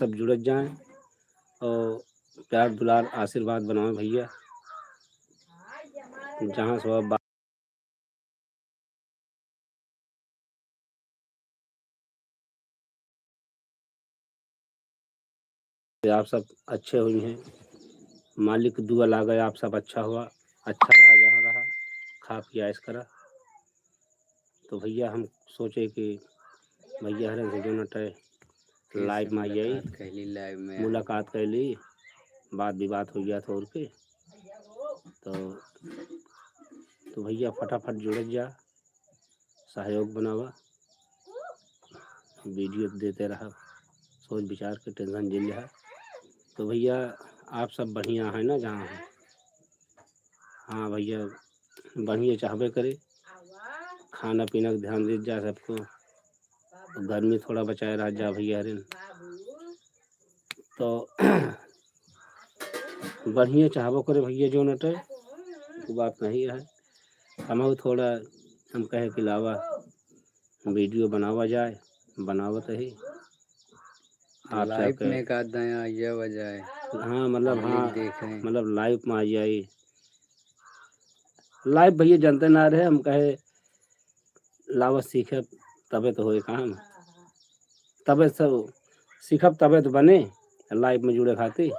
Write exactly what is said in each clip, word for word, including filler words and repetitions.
सब जुड़त जाएँ और प्यार दुलार आशीर्वाद बनावे भइया। जहाँ से बा-, आप सब अच्छे हुई हैं, मालिक दुआ लागे आप सब अच्छा हुआ, अच्छा रहा जहाँ रहा, खा पिया ऐश करा। तो भइया हम सोचे कि भइया हरे से जो नटे live में आ जाई, मुलाकात कैली live में। मुलाकात कैली, बात विवाद हो गया था और के। तो, तो भइया फटाफट जुड़त जा, सहयोग बनावा, video देते रहा, सोच विचार के tension जिन लिहा। तो भइया आप सब बढ़िया है ना जहाँ है? हाँ भइया, बढ़िया चाहबे करे, खाना पीना के ध्यान दे जा सबको, गर्मी थोड़ा बचाए रह जा भइया हरिन। तो बढ़िया चाहबो करे भइया जो नटे, वो बात नहीं है। हम थोड़ा हम कहे कि लावा video बनावा जाए, बनावत ही। आप live सबके में का दया ये वजह है। हाँ, मतलब, public हाँ, देखे। मतलब live में आ जाई। Live भइया जनते ना रहे, हम कहे लावा सीखे तबे तो होए काम, तबे सब सीखब तबे तो बने live में जुड़े खातिर।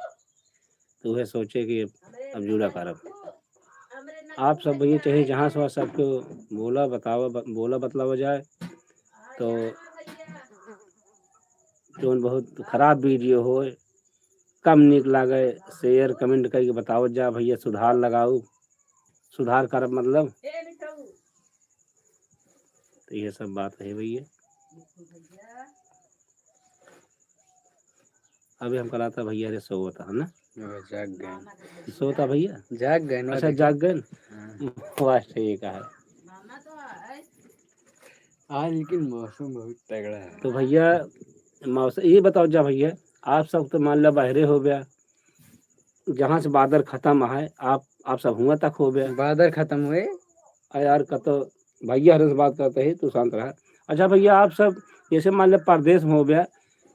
तो वह सोचे कि अब जुड़ा करब। आप सब भइया चाहे जहाँ से हो सबको बोला बतावा, ब-, बोला बतलावा जाए। तो जौन बहुत खराब video होए, कम नीक लागे, share comment करके बतावत जा भइया, सुधार लगाऊ, सुधार करब मतलब। तो ये सब बात है भइया। अभी हम कहा था भइया रे सोवत है ना? हाँ, जाग गए। सोता भइया? जाग गए ना, अच्छा, देखो। जाग गए? हाँ। वाह, ठीक है। आज लेकिन मौसम बहुत तगड़ा है। तो भइया, मौसम, ये बताओ जा भइया, आप सब तो मान लो बहरे हो गया, जहाँ से बादर खत्म है, आप, आप सब हुआ तक हो गया। बादर खत्म हुए? आ यार, कतो भइया हरे से बात करते ही, तू शांत रहा। अच्छा भइया, आप सब जैसे मान लो परदेश में हो गया,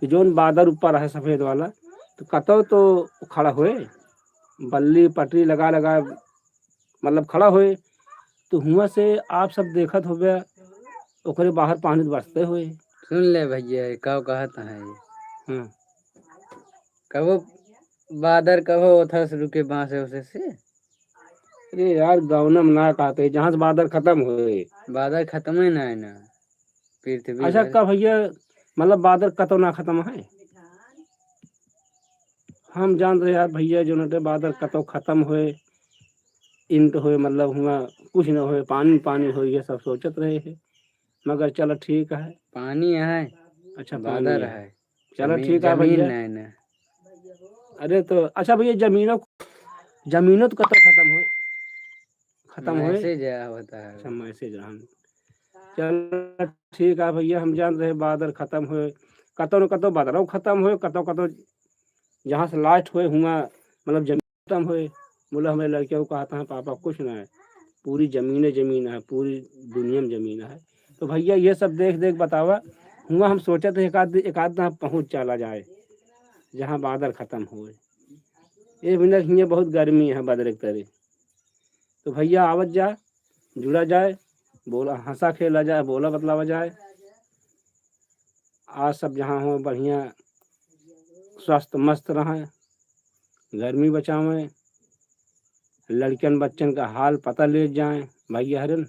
तो जौन बादर ऊपर है सफेद वाला, तो कतो तो खड़ा होए, बल्ली पटरी लगा लगा, मतलब खड़ा होए, तो हुआ से आप सब देखत हो गया, ओकरे बाहर पानी तो बरसते होए। सुन ले भइया, का कहत है ये? हाँ। कबो बादर कबो ओथर से रुके बांसे ओसे से। अरे यार, गौनम ना कहते, जहाँ से बादर खत्म होए। बादर खत्म ही ना है ना, पृथ्वी अच्छा, भर। का भइया, मतलब बादर कतो ना खत्म है? हम जान रहे यार भइया, जो नटे बादर कतो खत्म होए, इंट होए, मतलब हुआ कुछ न होए, पानी पानी होए, ये सब सोचत रहे हैं। मगर चलो ठीक है। पानी है, अच्छा, पानी बादर है। है। चलो जमीन, ठीक है जमीन भइया। नहीं ना। अरे तो अच्छा भइया, जमीनों, जमीनों तो कतो खत्म होए, खत्म होए। Message आया होता है। अच्छा, message रहन। चलो ठीक है भइया, हम जान रहे बादर खत्म होए, कतो न कतो बादरों खत्म होए, कतो कतो जहाँ से last होए हुआ, मतलब जमीन खत्म होए। बोला, हमारे लड़के को कहता है, "पापा कुछ ना है, पूरी जमीन है, जमीन है, पूरी दुनिया में जमीन है।" तो भइया ये सब देख देख बतावा, हुआ हम सोचत है एक आध, एक आध ना पहुँच चला जाए, जहाँ बादर खत्म होए। ये भी ना, हियाँ बहुत गर्मी है बादर के तरे। तो भइया आवत जा, जुड़ा जाए, बोला, हँसा खेला जाए, बोला बतलावा जाए। आज सब जहाँ हो बढ़िया स्वस्थ मस्त रहें, गर्मी बचावें, लड़कन बच्चन का हाल पता ले जाएं भइया हरन।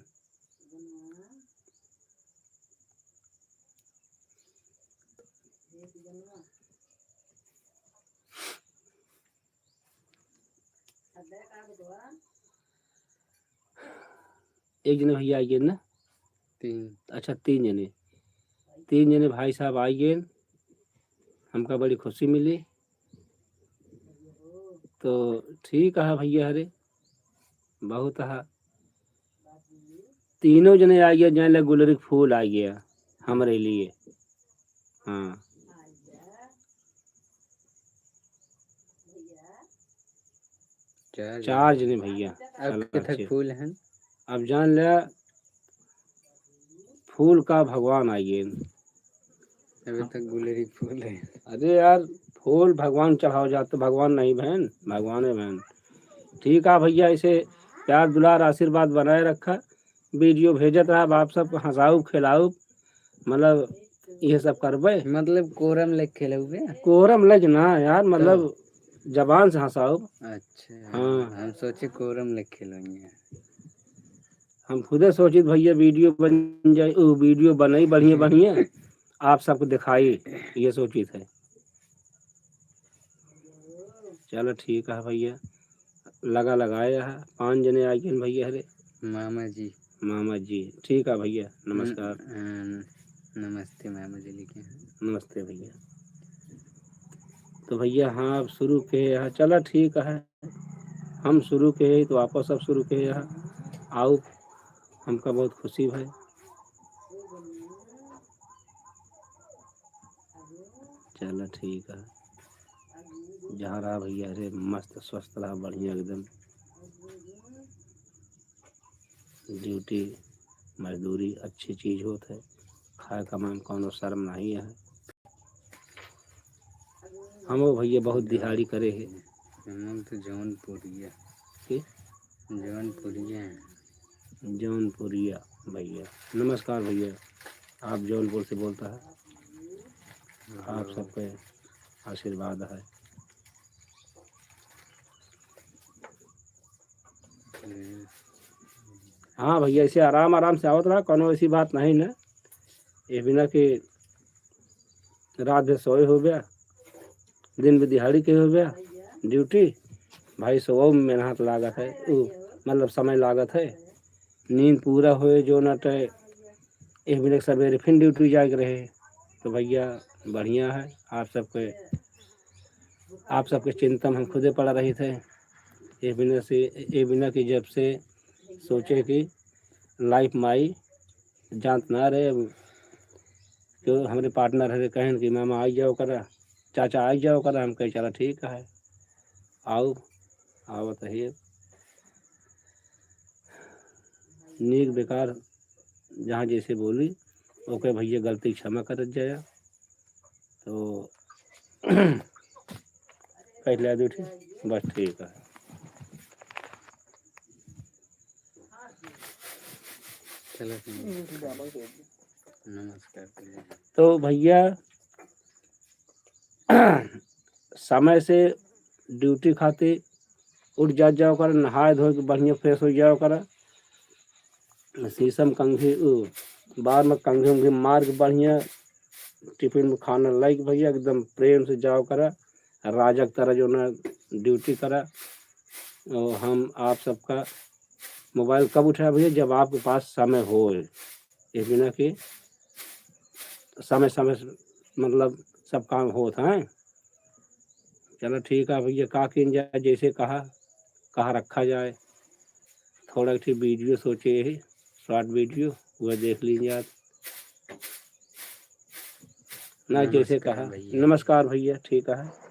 एक जने भइया आइ गए ना? तीन। अच्छा, तीन जने, तीन जने भाई साहब आइ गए, हमका बड़ी खुशी मिली। तो ठीक है भइया हरे, बहुत है। तीनों जने आइ गए, जान ले गुलरी के फूल आइ गया हमरे लिए। हाँ। चार चार जने। जने भइया। अब चला, कितने अच्छे। फूल हैं? अब जान ले, फूल का भगवान आइ गए। अभी तक गुलरी फूल है। अरे यार, फूल भगवान चढ़ाओ जात तो भगवान नहीं बहन, भगवान है बहन। ठीक है भैया, ऐसे प्यार दुलार आशीर्वाद बनाए रखा। वीडियो भेजत रहब, आप सबको हँसाउब, खेलाउब, मतलब, इहे सब करबे। मतलब, कोरम लेके खेलउबे? कोरम लेके ना यार, मतलब, तो जबान से हँसाउब। अच्छा, हाँ। हम सोचे कोरम लेके खेलेंगे। हम खुदे सोचित भैया, वीडियो बन जाए, ऊ वीडियो बनाई बढ़िया, बढ़िया, आप सबको दिखाई, ये सोचित है। चलो, ठीक है भैया, लगा लगाए है, पाँच जने आ गए भैया। अरे, मामा जी। मामा जी, ठीक है भैया, नमस्कार। न-, अ, नमस्ते मामा जी लिखे हैं। नमस्ते भैया। तो भैया, हाँ, अब शुरू के है, चला, ठीक है, हम शुरू के है, तो आपो सब शुरू के है, आओ, हमका बहुत खुशी भाई। चला, ठीक है, जहाँ रहा भैया, अरे, मस्त स्वस्थ रहा, बढ़िया एकदम। ड्यूटी, मजदूरी अच्छी चीज होत है, खाए कमाए में कौनो शर्म नहीं है। हमो भैया बहुत दिहाड़ी करे है। हम तो जौनपुरिया। के? जौनपुरिया है। जौनपुरिया भैया। नमस्कार भैया, आप जौनपुर से बोलता है। आप हाँ। सबके आशीर्वाद है। हम्म। हाँ भैया, ऐसे आराम आराम से आवत रहा, कौनो ऐसी बात नहीं ना। ये बिना कि रात भर सोए हो गया, दिन भी दिहाड़ी के हो गया, ड्यूटी, भाई, सोओ में मेहनत लागत है, उ, मतलब, समय लागत है, नींद पूरा होए जो न टय, एक बिना सवेरे फिर ड्यूटी जाए के रहे। तो भैया, बढ़िया है, आप सबके, आप सबके चिंता में हम खुदे पड़ा रही थे। ये बिना से, ये बिना कि जब से सोचे कि लाइफ माई जानत ना रहे, अब क्यों हमरे पार्टनर हरे कहन कि मामा आई जाओ करा, चाचा आई जाओ करा, हम कहे चला ठीक है, आओ, आवत है। नीक बेकार जहाँ जैसे बोली, ओके भैया गलती क्षमा करत जाया। तो कह ले दू ठीक, बस ठीक है। चलो, ठीक। नमस्कार। तो भैया, समय से ड्यूटी खातिर उठ जात जाओ करा, नहाए धोए के बढ़िया फ्रेश हो जाओ करा। शीशम कंघी, उ, बार में कंघी उंघी मार के बढ़िया टिफिन में खाना लाइक भैया एकदम प्रेम से जाओ करा, राजा की तरह जो ना ड्यूटी करा। और हम आप सबका मोबाइल कब उठाए भैया? जब आपके पास समय होए। ये बिना कि समय समय से, मतलब, सब काम होत हैं। चलो ठीक है भैया, का किन जाए, जैसे कहा, कहा रखा जाए। थोड़ा ठी वीडियो सोचे ही, शॉर्ट वीडियो, वह देख लीन जात। ना, जैसे नमस्कार कहा, भैया। नमस्कार भैया, ठीक है।